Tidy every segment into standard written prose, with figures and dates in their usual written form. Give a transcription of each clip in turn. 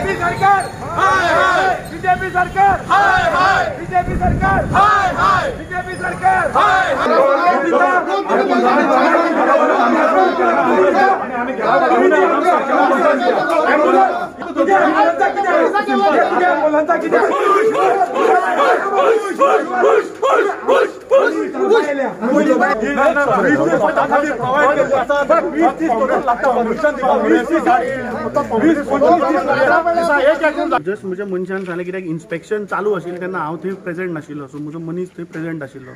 BJP सरकार हाय हाय, BJP सरकार हाय हाय, BJP सरकार हाय हाय, बीजेपी सरकार हाय हाय. जस्ट म्हज्या मनशान सांगलें कित्याक इन्स्पेक्शन चालू आशिल्लें तेन्ना हांव थंय प्रेजेंट नाशिल्लो, सो म्हजो मनीस थंय प्रेजेंट आशिल्लो.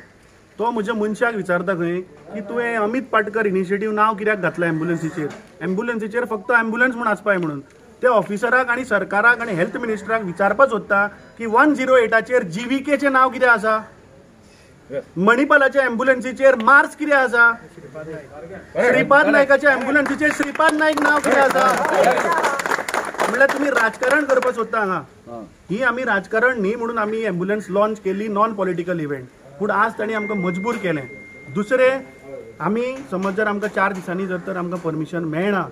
तो म्हज्या मनशाक विचारता खंय की तुवें अमित पाटकर इनिशिएटीव नांव कित्याक घातलां एम्बुलन्सीचेर, एम्बुलन्सीचेर फक्त एम्बुलन्स म्हूण आसपाय म्हणून. ते ऑफिसराक आनी सरकाराक आनी हेल्थ मिनिस्टराक विचारपाक सोदता की 108चेर जीव्हीकेचें नांव कितें आसा, मणिपालाच्या एम्बुलन्सीचेर मार्स कितें आसा, श्रीपाद नायकाच्या एम्बुलन्सीचेर श्रीपाद नायक नांव कितें आसा. म्हणल्यार तुमी राजकारण करपाक सोदता हांगा. ही आमी राजकारण न्ही म्हणून आमी एम्बुलन्स लॉन्च केली, नॉन पॉलिटिकल इव्हेंट. पूण आज तांणी आमकां मजबूर केलें. दुसरें, आमी समज जर आमकां 4 दिसांनी जर तर आमकां परमिशन मेळना,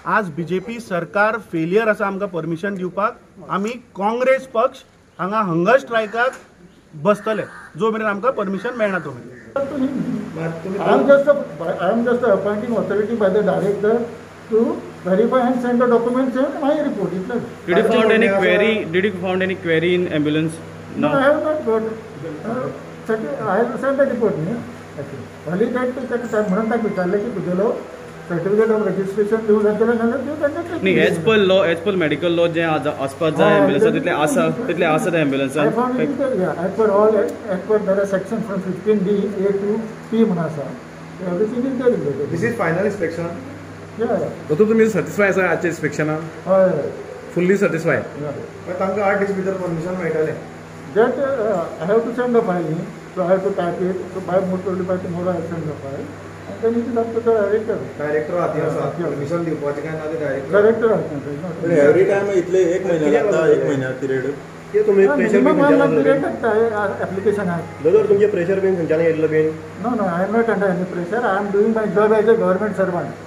आज बीजेपी सरकार फेलियर आसा आमकां परमिशन दिवपाक, आमी काँग्रेस पक्ष हांगा हंगर स्ट्रायकाक बसतले जो मेरेन आमकां परमिशन मेळना तो मेरेन. I am just appointing authority by the director to verify and send the documents and my report. Did you found any query? Did you found any query in ambulance? No, I have not got. I have sent the report. Validate ताका म्हणून ताका विचारलें की तुजेलो certificate of registration दिवं जातलें जाल्यार दिवं तांकां. न्ही, as per law, as per medical law जें आसपाक जाय एम्बुलन्सा तितलें आसा, तितलें आसा त्या एम्बुलन्सान. As per all, as per there are section from 15D A to P म्हणून आसा, everything is there related. This is final inspection. दोतोर तुमी सॅटिस्फाय आसा आजच्या इन्स्पेक्शनान? हय, फुल्ली सॅटिस्फाय. तांकां 8 दीस भितर परमिशन मेळटलें. That I have to send the file, so I have to type it. So by probably by tomorrow I will send the file. And then it is up to the director. Director हातीन आसा permission दिवपाचें काय ना ते director. Director हातीन आसा. Every time इतले एक महिना लागता, एक महिन्या पिरियड. कितें तुमी प्रेशर बीन पिरियड लागता एप्लिकेशन आहा. दोतोर तुमचें प्रेशर बीन खंयच्यान येयल्लो बीन? No no, I am not under any pressure. I am doing my job as a government servant.